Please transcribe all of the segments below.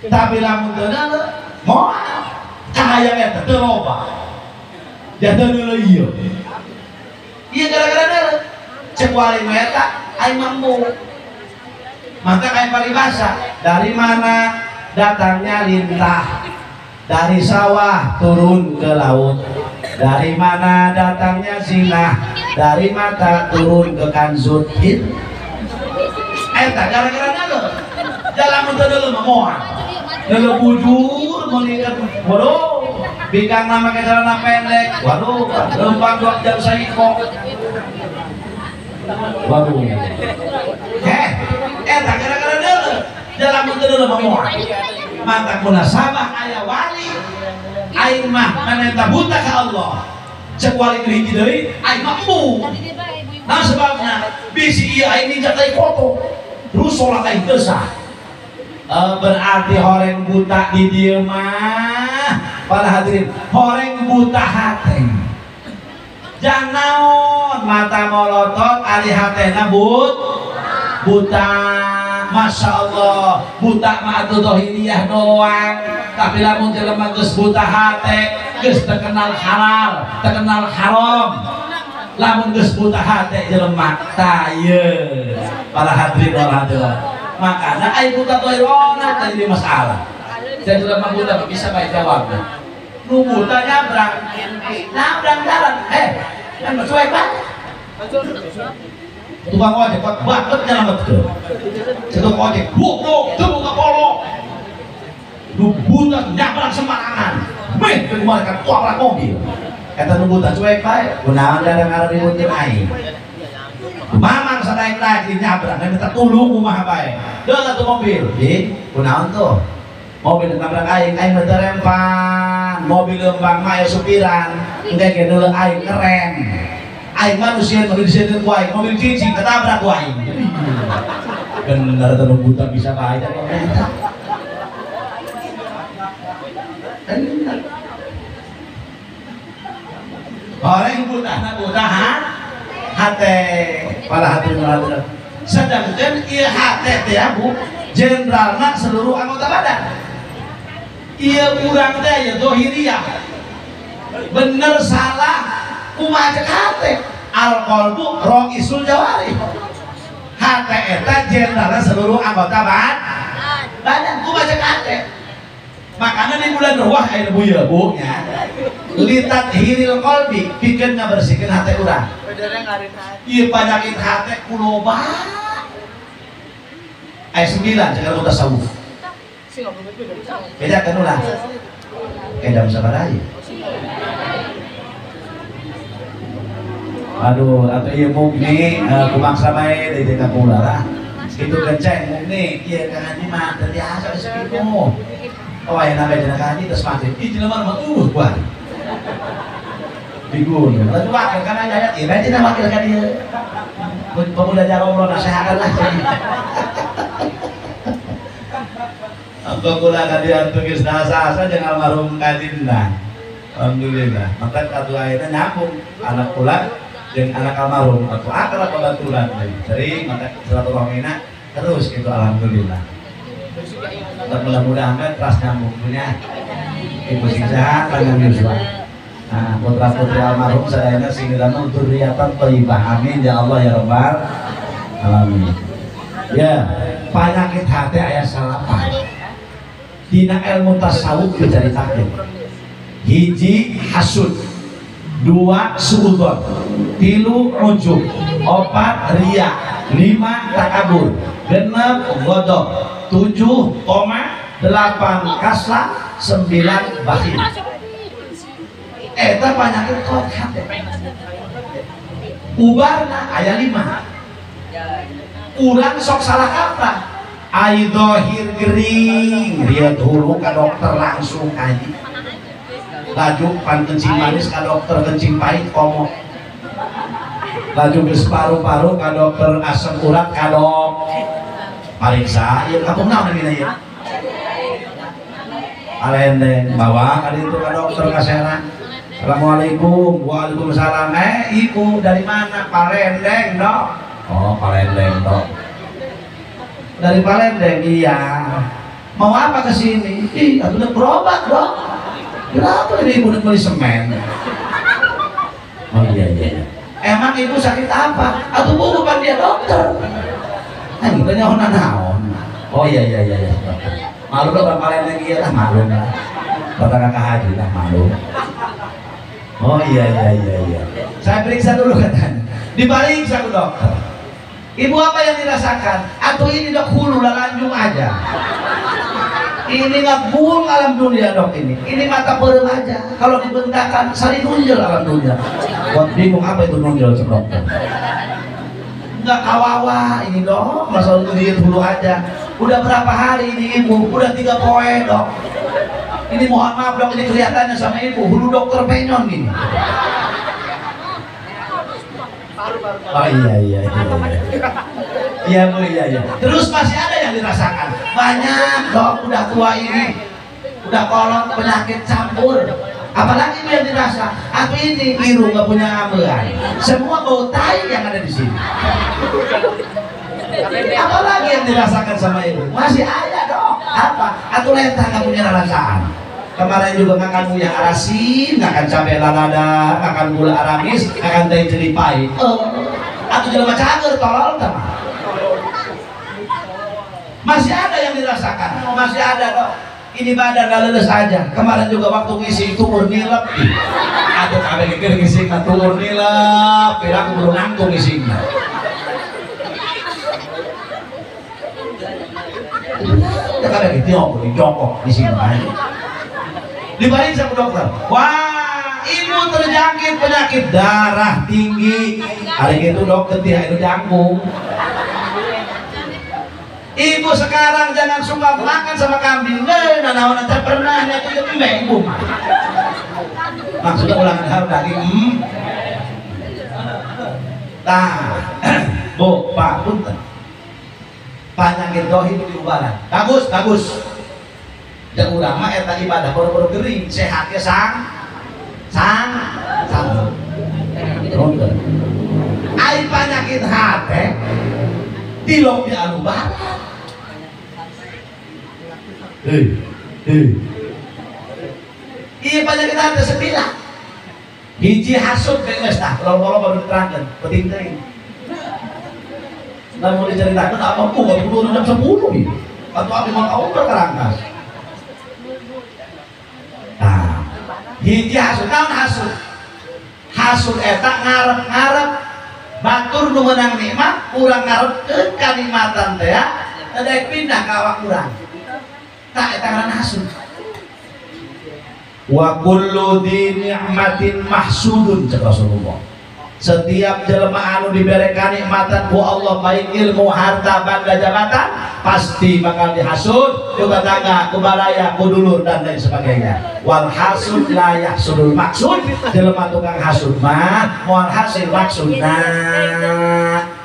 Tapi lamun teu neuleuh moal kahayang eta teu loba. Jatuh neuleuh ieu. Ieu gara-gara neuleuh. Cek wali nu eta aing mah embung. Maka kayak paribasa, dari mana datangnya lintah? Dari sawah turun ke laut. Dari mana datangnya zina? Dari mata turun ke kanzut. Eta gara-gara neuleuh. Dalam teu neuleuh mah moal. Neuleuh bujur meuni waduh, bikangna make celana pendek. Waduh, lempang 2 jam saiko. Waduh. Eta gara-gara neuleuh. Dalam teu neuleuh mah moal. Mata munasabah aya wali aing mah manenta buta ka Allah. Cek wali nu hiji deui aing mah embung. Nah sebabna bisi ieu aing ninjak deui foto. Terus salat aing teu sah. Berarti horeng buta di dieu mah para hadirin, horeng buta hate. Jang naon mata molotot ari hatena buta. Masya Allah, buta mah atuh dohiriyah doang, tapi lamun jelema geus buta hate, geus terkenal halal, terkenal haram. Lamun geus buta hate jelema tah ieu para hadirin wal hadirat. Makana ai buta dohirona teh jadi masalah. Jadi jelema buta bisa bae jawabna. Nu buta nyabrang, nyabrang jalan, kan cuek bae. Tukang ojek kuat banget nyelametkeun. Tukang ojek goblok teu boga kolok. Nu buta nyabrang sembarangan. Meh keur mereka tabrak mobil. Eta nu buta cuek bae, kunaon da ngaribut jeung aing. Mamang sadaek-daek nyabrang dan minta tulung kumaha bae. Deuk atuh mobil. Ih, kunaon tuh? Mobil nabrak aing, aing mah teu rempan. Mobil leumpang mah aya supiran. Engke ge neuleuh aing ngerem. Aing manusia mobil disieun ku aing, mobil cicing ketabrak ku aing. Bener teu buta bisa bae da pemerintah. Bener. Orang buta na buta hate para hadirin hadirat. Sedangkan ieu hate teh ya Bu, jenderalna seluruh anggota badan. Ieu urang teh ya dohiriyah. Bener salah kumaha cek hate? Al qalbu raisul jawari. Hate eta jenderalna seluruh anggota badan. Kumaha cek hate? Makanya di bulan ruah aya bu ya Bu nya. Litat hiril qalbi pikeun ngabersihkeun hate urang. Ieu penyakit hate ku loba. Ayat 9 cek ilmu tasawuf. Beda kan ulah. Jam sabaraha ieu? Aduh, atau ieu mugni kumaksa bae deui ka kula lah. Kitu kenceng mugni, ieu Kang Haji mah teu biasa geus kitu. Oh, aya nabe cenah Kang Haji geus mati. Ih jelema mah kuat. Bingung. Lalu wakil kan aya ayat ieu bae cenah wakil ka dieu. Pemuda Jaromlo nasehatkan lah. Engkau kula ka dieu geus asa-asa jeung almarhum Kajinda. Alhamdulillah. Maka katu ayeuna nyambung anak kula jeung anak almarhum atau akrab babaturan. Sering maka silaturahmina terus gitu alhamdulillah. Dan mudah-mudahan kan terus nyambung punya ibu sing sehat panjang yuswa. Nah, putra putri almarhum sadayana sing dilamun dzurriatan thayyibah. Amin ya Allah ya rabbal alamin. Ya, penyakit hati aya salapan. Dina ilmu tasawuf dicaritakeun. Hiji hasud, 2 suudzon, 3 ujub, 4 riya, 5 takabur, 6 ghadab, 7 toma, 8 kaslah, 9 bakhil. Eta penyakit kot hate. Ubarna aya 5. Urang sok salah kaprah. Ai dohir gering, riat hulu ka dokter langsung kaji. Laju pan kencing manis ka dokter kencing pahit komo. Laju geus paru-paru ka dokter asam urat ka dok. Pariksa ieu kampung naon dina ieu? Alendeng bawa ka ditu ka dokter ka Serang. Assalamualaikum. Waalaikumsalam. Ibu dari mana? Palendeng, Dok. Oh, Palendeng, Dok. Dari Palendeng, iya. Mau apa ke sini? Ih, aku udah berobat dong. Kenapa ini ibu udah beli semen? Oh iya iya. Emang ibu sakit apa? Atau bu bukan dia dokter? Nah, kita nyaho naon. Oh iya iya iya. Malu dong orang kalian lagi lah malu lah. Bapak kakak haji lah malu. Oh iya iya iya iya. Saya periksa dulu katanya. Diperiksa ke dokter. Ibu apa yang dirasakan? Atau ini dok hulu lah lanjung aja. Ini nggak alam dunia dok ini. Ini mata perem aja. Kalau dibentakan sari nunjel alam dunia. Buat bingung apa itu nunjel cek dokter. Nggak kawawa ini dok. Masalah itu hulu aja. Udah berapa hari ini ibu? Udah 3 poe dok. Ini mohon maaf dok, ini kelihatannya sama ibu hulu dokter penyon gini. Oh iya iya iya. Iya bu iya iya. Terus masih ada yang dirasakan. Banyak dok, udah tua ini, udah kolot penyakit campur. Apalagi itu yang dirasa. Aku ini biru nggak punya ambelan. Semua bau tai yang ada di sini. Apalagi yang dirasakan sama ibu? Masih ada dok. Apa? Aku lentah nggak punya rasaan. Kemarin juga makan uyah arasin, makan cabai lalada, makan gula aramis, makan teh jeli pahit. Aku jelema cager tolol sama. Masih ada yang dirasakan, masih ada dok. Ini badan gak leles aja. Kemarin juga waktu ngisi tuur nilep. Aduh kabeh mikir ngisi tuur nilep, kira aku belum nanggung ngisinya. Udah kabeh gitu, jongkok di sini. Dibaring sama dokter. Wah, ibu terjangkit penyakit darah tinggi. Hari itu dokter tidak itu jangkung. Ibu sekarang jangan suka makan sama kambing. Nah, naon teh pernah nya tuh embe ibu. Maksudnya ulangan harus daging. Tah, Bu, Pak, punten. Penyakit dohir diubaran. Bagus, bagus. Dan urang mah eta ibadah boro-boro gering, sehatnya sang sang sang. Ai penyakit hate tilok di anu barat. Iya penyakit hate sepilah. Hiji hasud geus tah, lolo-lolo baru diterangkeun, penting teuing. Lamun diceritakeun apa bu, kudu jam 10 ieu. Atuh abdi mah kaum berkerangkas. Nah, hiji hasud, naon hasud? Hasud eta ngarep-ngarep batur nu meunang nikmat, urang ngarepkeun kanikmatan teh ya, daek pindah ka awak urang. Tah eta ngaran hasud. Wa kullu dzi ni'matin mahsudun cek Rasulullah. Setiap jelema anu dibere kanikmatan ku Allah baik ilmu, harta, bangga, jabatan, pasti bakal dihasud ku tetangga, ku baraya, ku dulur dan lain sebagainya. Wal hasud la yahsudul maksud, jelema tukang hasud mah moal hasil maksudna.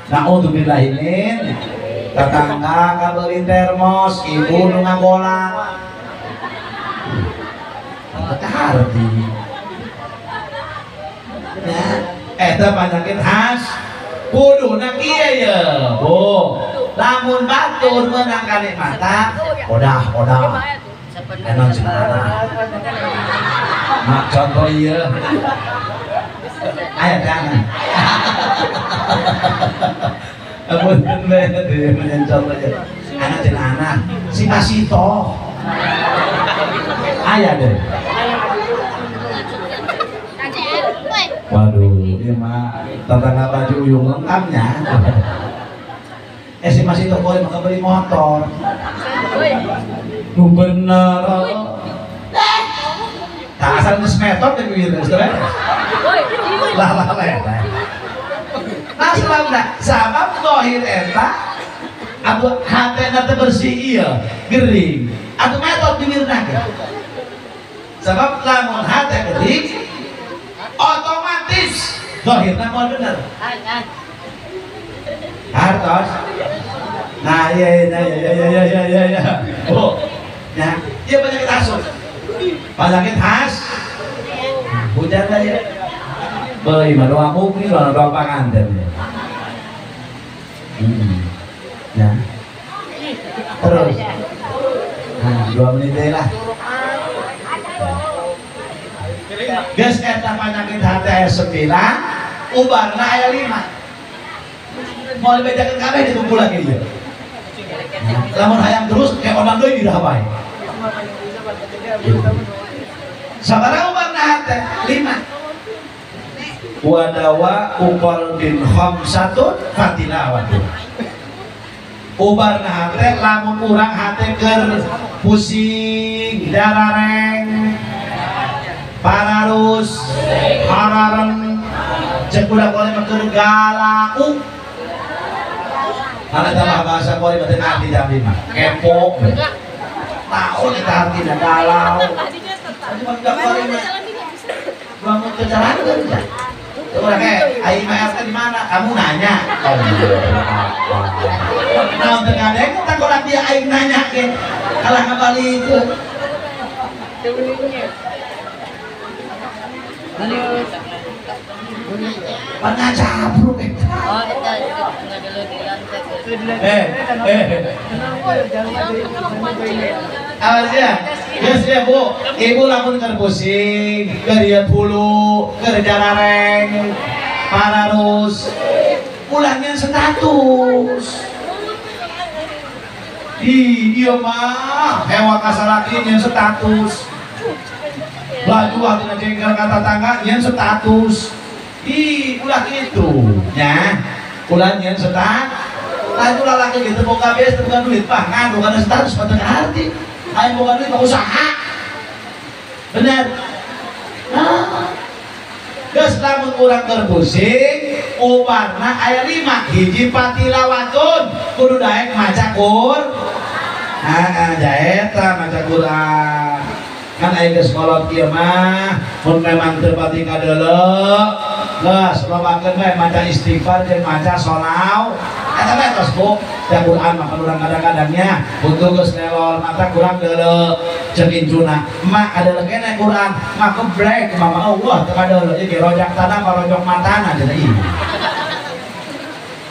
Naudzubillahi min tetangga kabeuli termos, ibu nu ngagolak. Harti. Ya. Eta penyakit khas kuduna kieu ye bu lamun batur meunang kanikmatan odah odah enon cenah mak contoh ieu aya tangan apunten we deui contoh ieu anak cenah anak si Pasito aya deh. Waduh, ini mah tetangga baju uyung lengkapnya. Si masih toko maka beli motor. Nu bener. Tak asal geus metot teh duit geus teh. Lah lah lah. Nah, sebabna sabab zahir eta atuh hatena teh bersih ieu, gering. Atuh metot bibirna ge. Sebab lamun hate gering otomatis zahirna moal bener. Hartos. Nah, iya iya iya iya iya iya iya. Oh. Nah, ieu penyakit hasud. Penyakit khas. Hujan tadi. Beuh, mah doa mukmin, doa panganten. Nah. Terus. Nah, 2 menit deui lah. Geus eta panyakit hate aya 9, ubarna aya 5. Moal dibejakeun kabeh dikumpul lagi ieu. Lamun hayang terus kayak ondang deui di bae. Sabaraha ubarna hate? 5. Wadawa uqal bin khamsatun fatilawatun. Ubarna hate lamun urang hate keur pusing, darareng, pararus, hararen, cek budak boleh mah keur galau. Karena tambah bahasa boleh berarti nanti jam 5. Kepo. Tahu kita artinya galau. Cuma budak boleh mah bangun ke jalan kan. Orang kayak aing mah RT di mana? Kamu nanya. Nah, teu ngadeng tak kolak dia aing nanya ke. Kalah ngabalikeun. Pernah cabruk. Awas ya. Yes ya Bu, ibu lamun keur pusing, keur ieu bulu, keur jarareng, pararus, ulangnya status. Ih, iya mah, hewa kasalaki nyeun status. Laju tina jengkel ka tatangga nyeun status. Ih, ulah kitu nya. Ulah nyeun status. Laju lalaki gitu boga bees teu boga duit, pah ngadu kana status mah teu kaharti. Aing boga duit mah usaha. Bener. Nah. Geus lamun urang keur pusing, ubarna aya 5. Hiji patilawatun, kudu daek maca Quran. Heeh, jaeta maca Quran. Kan aing geus kolot kieu mah, mun memang teu pati kadeuleu, geus lobakeun bae maca istighfar jeung maca sholawat. Eta mah tos Bu, da Quran mah urang kadang-kadangnya butuh geus nelol mata kurang deuleu jeung incuna. Mak kadeuleu keneh Quran, mak kebrek mama Allah teu kadeuleu ieu rojak tanah marojok matana cenah ieu.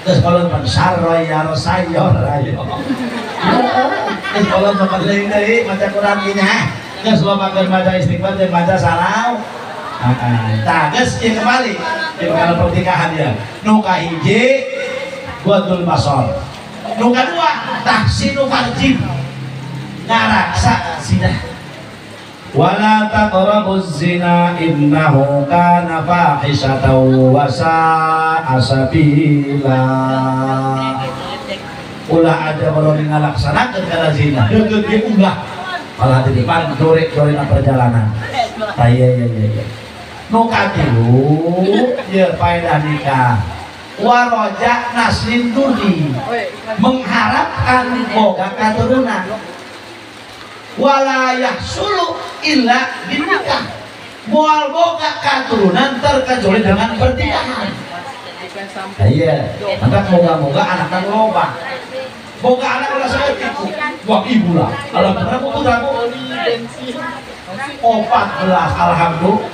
Terus kalau pan sarroy ya rosayor ayo. Terus kalau mah deui deui maca Quran ieu nya. Geus lobakeun maca istighfar jeung maca salawat. Heeh. Tah geus ieu kembali di perkara pernikahan ya. Nu kahiji Wadul basor. Nu kadua tahsinu farjin. Ngaraksa zina. Wala taqrabuz zina innahu kana fahisatan wa sa'a sabila. Ulah aja baru ngalaksanakeun kana zina. Deukeut ge ulah. Malah di depan dorek-dorena perjalanan. Tah iya iya iya. Nu katilu ieu faedah nikah. Waroja naslin duri, mengharapkan boga keturunan. Walayah sulu illa binikah, mual boga keturunan terkecuali dengan pernikahan. Iya, maka moga-moga anaknya loba. Boga anak ulah saeutik. Wah ibu lah, alhamdulillah putraku 14 alhamdulillah.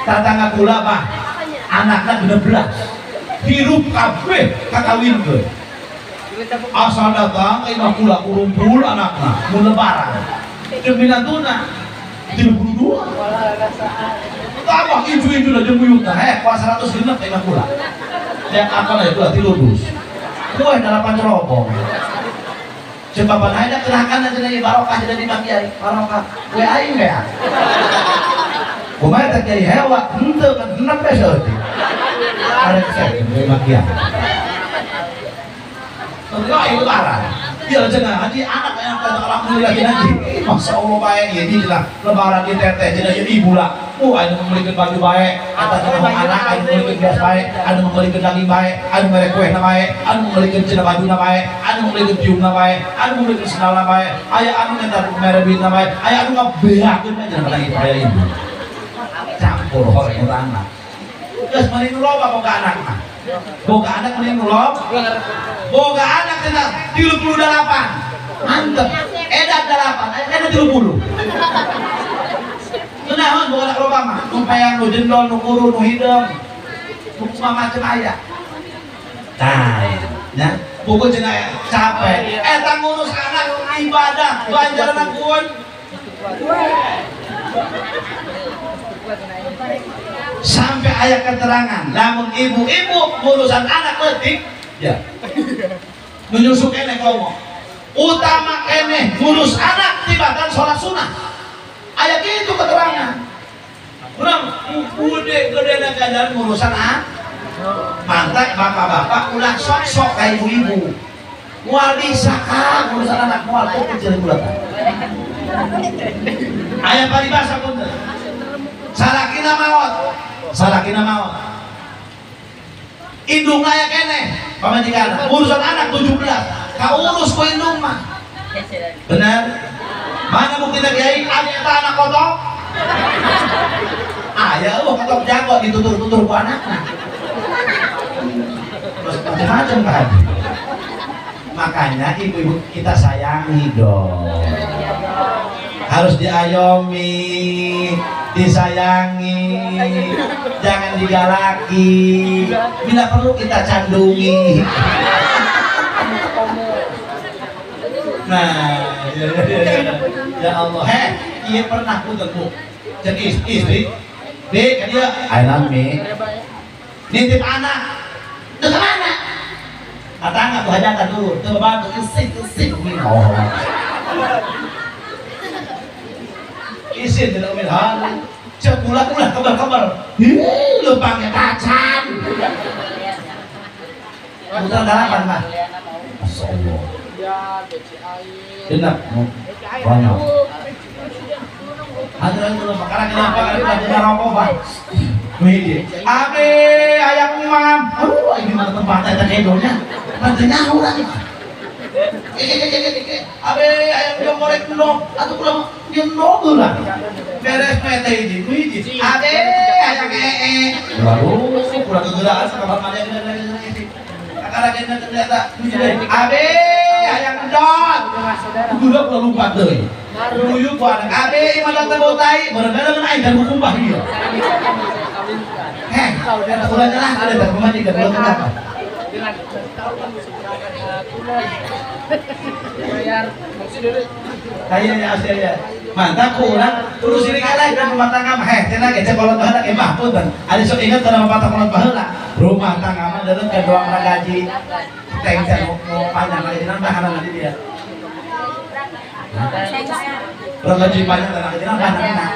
Tatangga kula mah anaknya 16 hirup kabeh kakawinkeun. Asal datang ka imah kula kurumpul anakna mun lebaran. Jeung minantuna 32. Tambah inju-inju jeung buyutna heh kuas 100 genep ka imah kula. Yang apa lah kula 3 dus. Kue 8 cerobong. Jeung bapak hayang kerakan cenah barokah cenah di imah kiai, barokah. Kue aing ya. Kumaha teh kiai hewa henteu kan genep we saeutik. Arek saya imah kiai. Enggak ieu lebaran. Ieu cenah haji anak yang kata alhamdulillah cenah haji. Masya Allah bae ieu cenah lebaran di teteh cenah ieu ibu lah. Anu membelikeun baju bae, eta cenah anak anu membelikeun beas bae, anu membelikeun daging bae, anu mere kuehna bae, anu membelikeun cenah bajuna bae, anu membelikeun piungna bae, anu membelikeun sendalna bae, aya anu nenta mere duitna bae, aya anu ngabeakeun bae cenah kana ieu aya ibu. Campur horeng eta anak. Geus meuni nu loba boga anak mah. Boga anak meuni nu loba. Boga anak cenah 38. Mantep. Edan 8, edan 30. Kunaon boga anak loba mah? Nu payang nu jendol, nu kuru, nu hideung. Nu kumaha macem aya. Tah, nya. Buku cenah capek. Eta ngurus anak ibadah. ibadah ganjaran kuon. Sampai ayat keterangan, lamun ibu-ibu urusan anak leutik, ya. Menyusu keneh komo. Utama keneh ngurus anak tibatan sholat sunah. Ayat itu keterangan. Urang gede gede ganjaran ngurusan anak. Mantak bapak-bapak ulah sok-sok kayak ibu-ibu. Moal bisa kah ngurusan anak moal kok kecil bulatan. Aya paribasa punten. Salakina maot. Salakina maot. Indung aya keneh pamajikan. Urusan anak 17. Kaurus ku indung mah. Bener? Mana buktina kiai ari eta anak kotok? Aya eueuh kotok jago ditutur-tutur ku anakna. Terus macam-macam kan. Makanya ibu-ibu kita sayangi dong. Harus diayomi, disayangi, jangan digalaki. Bila perlu kita candungi. Nah, ya, ya, ya, ya Allah. Heh, iya pernah punten Bu. Jadi istri, dek kan dia, ayo mi, nitip anak, itu kemana? Katanya aku hajatan dulu, tuh bantu isin isin. Oh. Isin tidak umil hal. Cek ulah-ulah kabar-kabar. Ih, lempangnya tacan. Putra dalapan mah. Masya Allah. Enak, banyak. Ada lagi belum makanan ini apa? Karena kita rokok pak. Wih, abe ayam mam. Aduh, ini mana tempatnya tadi edonya? Nantinya lagi. Abe ayam dia korek dulu, atau pulang dia nol lah. Beres mete ini, wih, abe ayam ee. Lalu kurang kegelaan sama mana yang ini. Karena kita ternyata, abe ayam endot. Udah pulang lupa tuh. Dulu ku anak abe mana tebau tai, bener-bener aing dan kumpah dia. Heh, ulah nyelah ada dan kumaha juga belum kenapa. Kayaknya ya. Mantap kurang terus ini kalah dan rumah tangga mah heh cenah ge kolot baheula ge mah punten. Ari sok inget kana pepatah kolot baheula. Rumah tangga mah deuleu ke doang gaji. Teng teh mau panjang lagi nambah kana nanti dia. Gaji panjang dan gaji nambah enak.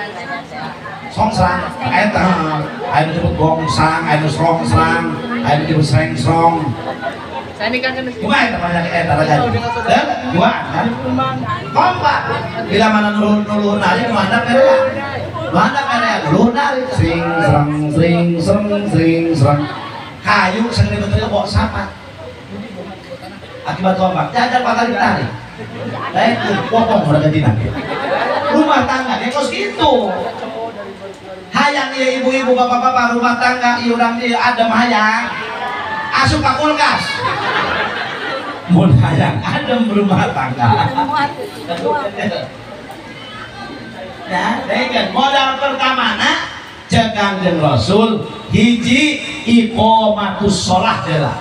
Songsrang eta aya nu disebut gongsang, aya nu srongsrang, aya nu disebut srengsrong. Kumaha eta banyak eta gaji. Dan dua kan? Kompak. Bila mana nuluhur nari nu handap merea. Nu handap merea nuluhur nari. Sring srang sring sreng sring srang. Kayu sagede betul bawa sapat. Akibat kompak, jajar patah ditarik. Lain potong udah gajinan. Rumah tangga dia kos gitu. Hayang ya ibu-ibu bapak-bapak rumah tangga ieu urang dieu adem hayang. Asup ka kulkas. Mun hayang adem rumah tangga. Ya, dengan modal pertama na cek Kangjeng Rasul hiji iqomatus sholah jelah.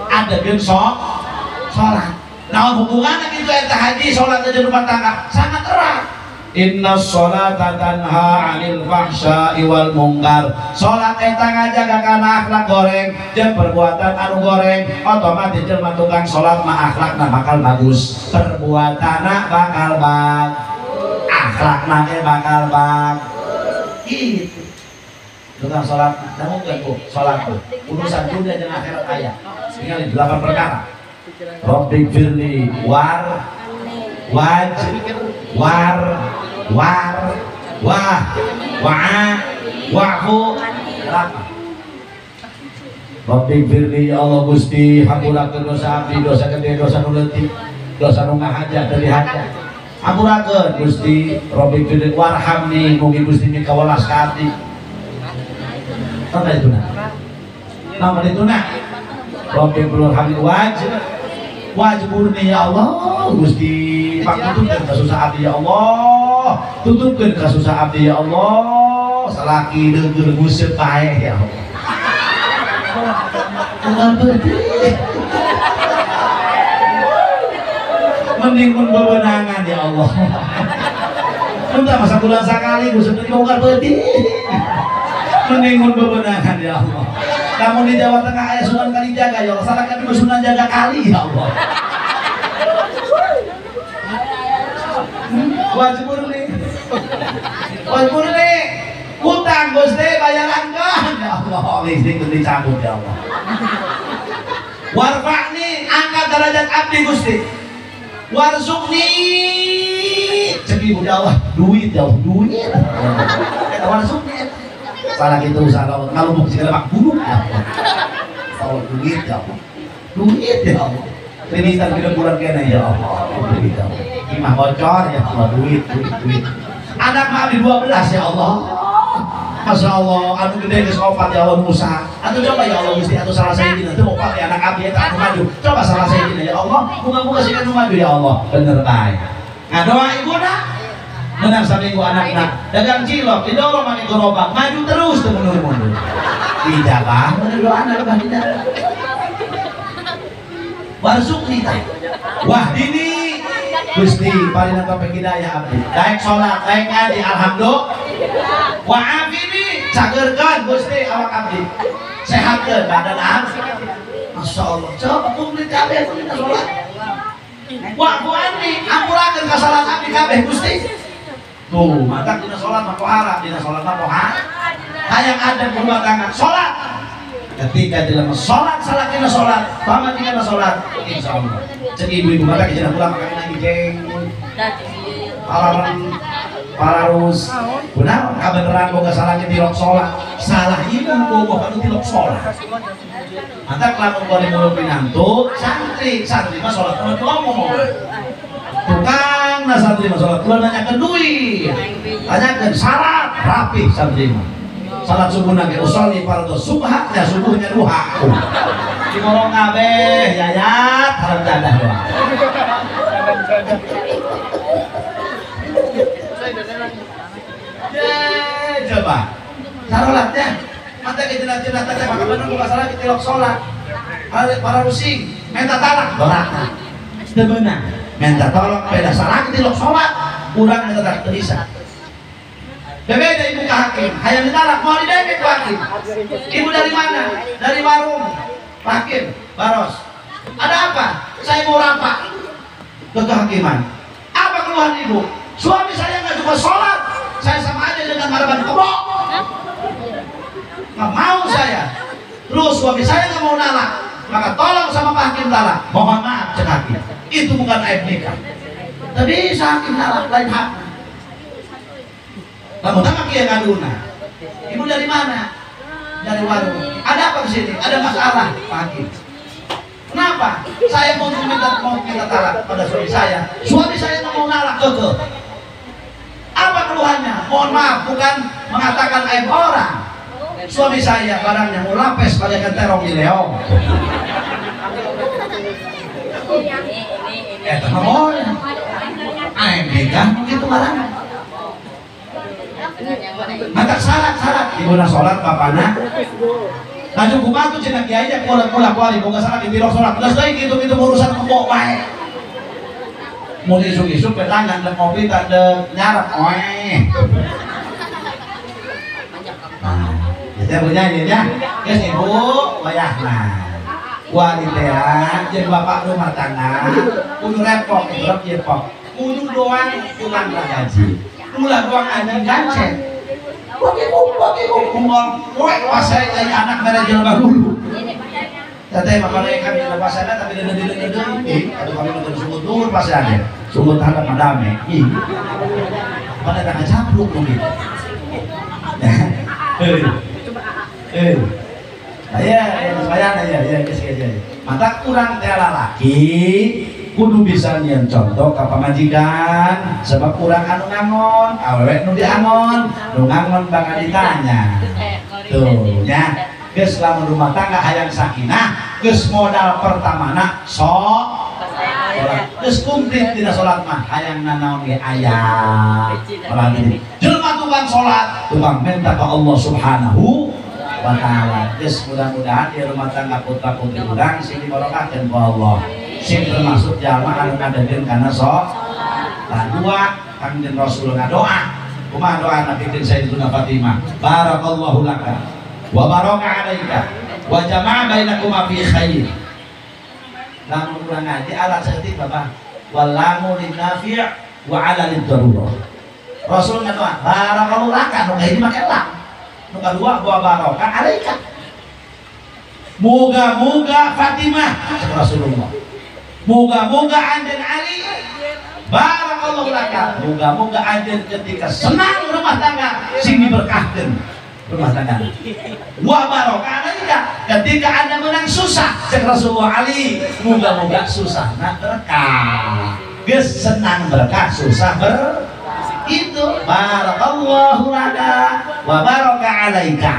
Adegkeun sholat. Nah hubungannya gitu eta haji sholat aja rumah tangga sangat erat. Inna sholata tanha 'anil fahsya'i wal munkar. Sholat eta ngajaga kana akhlak goreng jeung perbuatan anu goreng, otomatis jelema tukang sholat mah akhlakna bakal bagus, perbuatanna bakal bagus, akhlakna ge bakal bagus. Gitu. Tukang sholat, namun Bu, sholat bu. Urusan dunia jeung akhirat aya. Tinggal 8 perkara. Rabbik firli war waj war war wah wa'a wa'fu. Rabbik firli ya Allah Gusti hampurakeun dosa abdi, dosa gede, dosa nu leutik, dosa nu ngahaja dari haja. Hampurakeun Gusti. Rabbik firli warhamni mugi Gusti mikawelas ka abdi. Apa itu nah? Nama itu nah? Rabbik firli waj wajburni ya Allah Gusti pangtutupkeun kasusah abdi ya Allah, tutupkeun kasusah abdi ya Allah, salaki deugeur nguseup bae ya Allah. Unggal beuteung. Mending mun bebenangan ya Allah. Entah masa bulan sekali gue sebenarnya mau peuting. Mending mun bebenangan ya Allah. Namun di Jawa Tengah aya Sunan Kalijaga ya Allah, salah kami Sunan Jaga Kali ya Allah. Wajib nih. Wajib nih. Utang Gusti bayaran kan ya Allah, listrik dicabut ya Allah. Warfa'ni angkat derajat abdi Gusti. Warzuqni cek ibu ya Allah, duit ya Allah, duit. Eta warzuqni. Salah gitu usaha kalau mau segala mak buruk ya Allah. Salah duit ya Allah. Duit ya Allah. Kreditan tidak kurang kena ya Allah. Duit ya Allah. Imah bocor ya Allah, duit, duit, duit. Anak mah abdi 12 ya Allah. Masya Allah, anu gede geus opat ya Allah usaha. Atuh coba ya Allah Gusti, atuh salah sahiji teu opat ya anak abdi eta anu maju. Coba salah sahiji ya Allah, muga-muga sing anu maju ya Allah. Bener bae. Ngadoa ibuna menang saminggu anakna dagang cilok didorong make gerobak maju terus teu mundur-mundur. Dijabah bener doana lebah dijabah. Warzuqni ta. Wahdini Gusti paling topik hidayah abdi. Daek salat, daek ngaji alhamdulillah. Wa afini cagerkeun Gusti awak abdi. Sehatkeun badan abdi. Masya Allah. Coba komplit kabeh dina salat. Wa anni ampurakeun kasalahan abdi kabeh Gusti. Tuh, matak dina salat mah pohara, dina salat mah pohara. Hayang ada rumah tangga salat. Ketika jelema salat, salakina salat, pamajikanna salat, insyaallah. Cek ibu-ibu mata cenah pulang maka lagi jeng. Alarm pararus. Kunaon kabeneran boga salaki tilok salat. Salah ibu boga anu tilok salat. Mantak lamun bari mulut pinantu, santri, santri mah salat mah ngomong. Tukang na santri mah salat ulah nanyakeun duit. Tanyakeun syarat rapih santri mah. Salat subuh nage usolli fardhu subha ya subuhnya duha. Dimorong kabeh yayat haram jadah doa. Ye coba. Sarolat ya. Mata ke jenah-jenah teh maka bener buka salah tilok salat. Para rusing minta talak doraka. Teu beunang. Minta tolong beda salah tilok salat, urang minta talak teu bisa. Bebeda ibu ke hakim, hayang ditalak, mau didebek ku hakim. Ibu dari mana? Dari warung. Pak Hakim, Baros. Ada apa? Saya mau rampak ke kehakiman. Apa keluhan ibu? Suami saya nggak suka sholat. Saya sama aja dengan harapan kebo. Nggak mau saya. Terus suami saya nggak mau nalak. Maka tolong sama Pak Hakim talak. Mohon maaf, cek hakim. Itu bukan aib nikah. Tapi hakim nalak lain hak. Lamun tamak kieu ngaduna. Ibu dari mana? Dari warung. Ada apa kesini? Ada masalah, Pak Hakim. Kenapa? Saya mau minta talak pada suami saya. Suami saya nggak mau nalak keke. Apa keluhannya? Mohon maaf, bukan mengatakan aib orang. Suami saya barangnya mau lapes bagaikan terong di leong. Ngomongnya. Aib nikah begitu barangnya. Mata syarat-syarat ibuna sholat bapana laju kumatu cenah kiai nya kula kuali boga salat ditirok sholat geus deui kitu-kitu urusan kebo wae mun isuk-isuk petangan deuk ngopi tak deuk nyarap oe. Nah, ya punya ya geus ibu wayahna wali teh jeung bapak rumah tangga kudu repok ieu pok kudu doang tulang gaji ulah doang anjing gancet. Bagi kumpul poek pasai ai anak mere jelema dulu. Teteh makane kami pasana tapi deundeun deui. Aduh kami nu sungut nuhun pasana. Sungut hadap madame. Ih. Mana tangga capluk nu kitu. Aya, saya ya, geus geus. Mata kurang teh lalaki kudu bisa nyian contoh ka pamajikan sebab kurang anu ngangon awewe nu diangon nu ngangon bakal ditanya tuh nya geus lamun rumah tangga hayang sakinah geus modal pertamana sok geus komplit dina salat mah hayang nanaon ge aya jelema tukang salat tukang minta ka Allah Subhanahu wa ta'ala. Geus mudah-mudahan ieu rumah tangga putra putri urang sing dibarokahkeun ku Allah. Sing termasuk jalma anu ngadegeun kana sholat. Dua, Kangjeng Rasul ngadoa. Kumaha doa Nabi jeung Sayyidatuna Fatimah? Barakallahu laka wa baraka alaika wa jama'a bainakuma fi khair. Lamun urang ngaji alat saeutik Bapak. Wallamu linnafi' wa ala lid-darurah. Rasul ngadoa barakallahu laka nu kahiji make la. Nu kadua wa baraka alaika. Moga-moga Fatimah Rasulullah. Moga-moga anjeun Ali. Barakallahu laka. Moga-moga anjeun ketika senang rumah tangga sing diberkahkeun rumah tangga. Wa baraka alaika. Ketika Anda menang susah cek Rasulullah Ali, moga-moga susahna berkah. Geus senang berkah, susah ber itu barakallahu laka wa baraka alaika.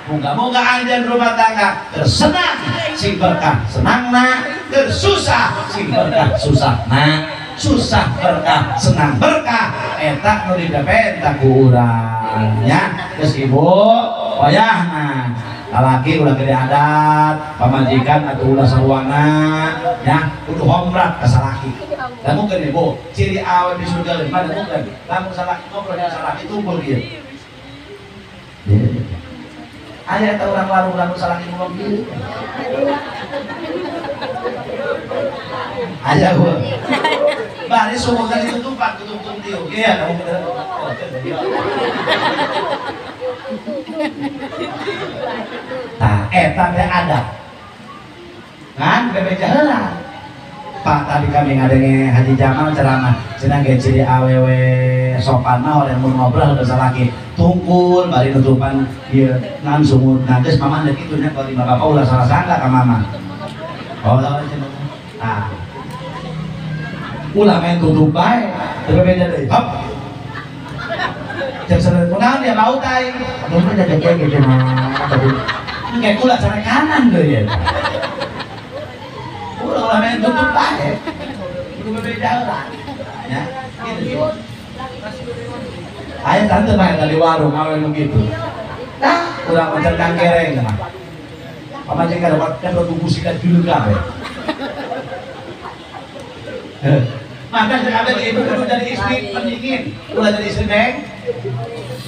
Moga-moga anjeun rumah tangga tersenang sing berkah senangna, tersusah sing berkah susahna. Susah berkah senang berkah eta nu didapeta ku urang nya. Geus ibu wayahna lalaki ulah gede adat pamajikan atuh ulah saruana nya kudu homrat ka salaki. Lamun ibu ciri awe di surga mah lamun lamun salaki ngobrol jeung salaki tumpul ieu. Aya eta urang warung lamun salaki ngomong kieu. Aya heuh. Bari sumur tadi tutupan tutup tiu. Iya, kamu bener. Tah eta teh adat. Kan bebeja heula. Pak tadi kami ngadenge Haji Jamal ceramah cenah ge ciri awewe sopan mah orang mun ngobrol ke salaki tungkul bari nutupan ieu ngan sumur nah geus mama deuk kitu nya kalau di bapak ulah salah sangka ka mama. Oh cenah. Tah. Ulah main tutup bae, teu beda deui. Hop. Cek sanes kunaon dia bau tai. Atuh mah jadi kieu gitu mah. Engke ulah cara kanan deui ya. Ulah main tutup bae. Kudu beda lah. Ya, gitu. Aya tante mah eta di warung awe nu kitu. Tah, urang macan kangkereng mah. Pamajikan dapat kan tubuh sikat dulu kabeh. Maka sekali ibu kudu jadi istri pendingin, ulah jadi istri neng.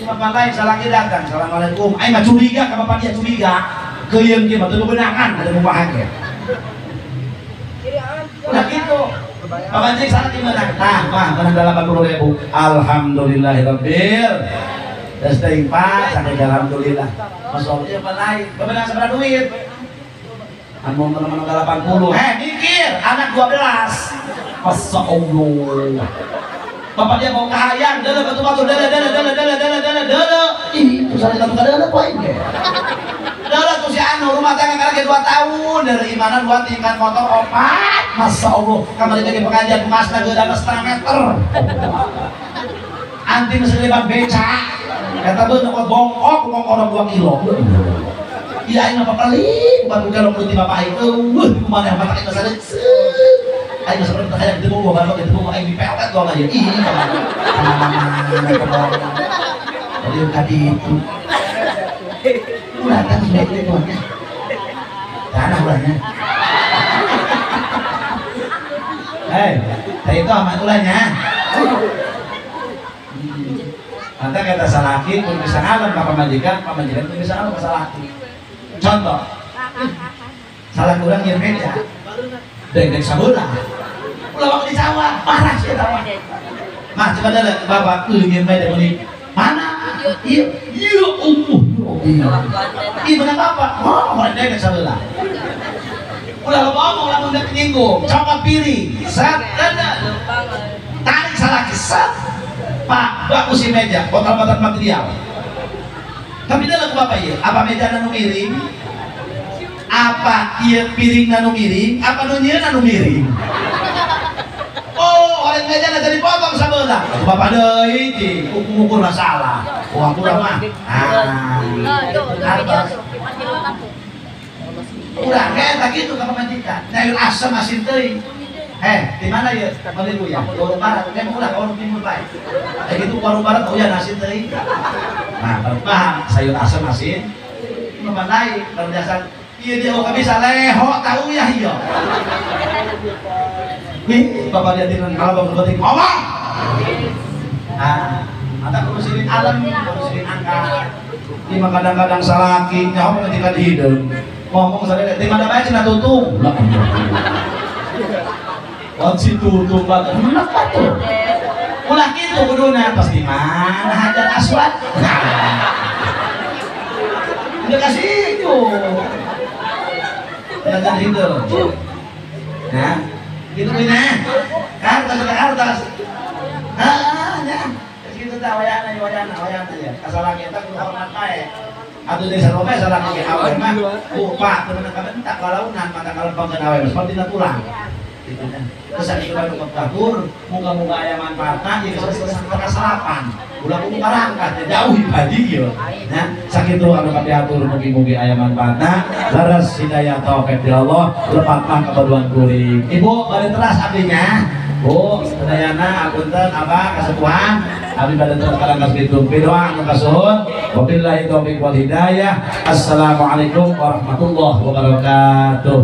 Cuma lain salaki datang, assalamualaikum. Aing mah curiga ka bapak dia curiga. Keuyeuh kieu mah teu bebenangan ada kumaha ge. Ulah kitu. Pamajikan salaki menang. Tah, mah menang 80.000. Alhamdulillahirabbil. Geus teuing Pak, saking alhamdulillah. Masyaallah ieu mah lain, bebenang sabaraha duit. Anu menang 80. Heh, mikir, anak 12. Masya Allah. Bapak dia mau kahayang, dele batu-batu, dele dele dele dele dele dele dele. Ih, itu salah satu dele poin ge. Dele tuh si anu rumah tangga karena 2 tahun dari imanan 2 tingkat motor 4. Masya Allah, kamar lagi pengajian emas lagi udah setengah meter. Anti mesin beca. Kata bener kok bongkok bongkok 2 kilo. Iya aing mah pelit, baru kalau mulut bapak aing eueuh kumaha yang matak itu sadar. Aing mah seperti hayang ditemu bapak ditemu aing dipeltet doang aja. Ih, mana. Jadi tadi itu. Ulah kan sudah itu tuannya. Tanah ulahnya. Hei, tadi itu amat ulahnya. Nanti kata salaki pun bisa ngalem ka pamajikan, pamajikan pun bisa ngalem ka salaki. Contoh, salah kurang yang meja, deng-deng sabelah, ulah waktu di sawah, parah sih tawa. Mah coba deh, bapak, ingin meja beli mana? Iya, iya, iya, iya benar bapak, oh, orang deng-deng sabelah. Ulah lo ngomong, lamun udah penyinggung, copot piring, set, tarik salaki, set, pak, baku si meja, kotor-kotor material. Tapi dalam bapak iya, apa meja nanu miring? Apa iya piring nanu miring? Apa nu nyieun nanu miring? Oh, orang meja na jadi potong sabelah. Bapak deui cing, ukur salah. Wah, kurang mah. Ah. Urang ge eta kitu ka pamajikan. Nyayur asem asin teuing. Di mana ya? Beli ya. Warung barat, memang ulah warung timur bae. Kayak gitu warung barat oh ya nasi teuing. Nah, baru paham sayur asem asin. Memandai baru dasar Iya dia kok bisa leho tahu ya iya. Nih bapak dia tidur kalau bapak penting ngomong. Ah, ada ngurusin alam, ngurusin angka. Ini mah kadang-kadang salaki nyaho ketika di hidung. Ngomong sadaya teh mana bae cenah tutung. Lah. Wan si tutung banget. Menak tuh. Ulah kitu kuduna pas di mana Hajar Aswad. Nah. Udah kasih itu. Jangan hidup. Nah, gitu bina. Kartas kartas. Ah, ya. Gitu tah wayana wayana wayana ya. Asal kita kudu hormat bae. Atuh desa robe salah ke awe mah. Pak, temen kabentak kalaunan mata kalempang awe seperti tulang. Gitu kan. Terus ada ibadah kapur, muga-muga aya manfaatna ieu geus kasalapan. Ulah kudu barangkat jauh haji ieu. Nah, sakitu anu kapihatur mugi-mugi aya manfaatna. Leres hidayah taufik di Allah, lepat mah kabaduan kuring. Ibu bade teras abdinya. Bu, sadayana apunten abah kasepuhan, abdi bade teras kadang kasbitung pidoa anu kasuhun. Wabillahi taufik wal hidayah. Assalamualaikum warahmatullahi wabarakatuh.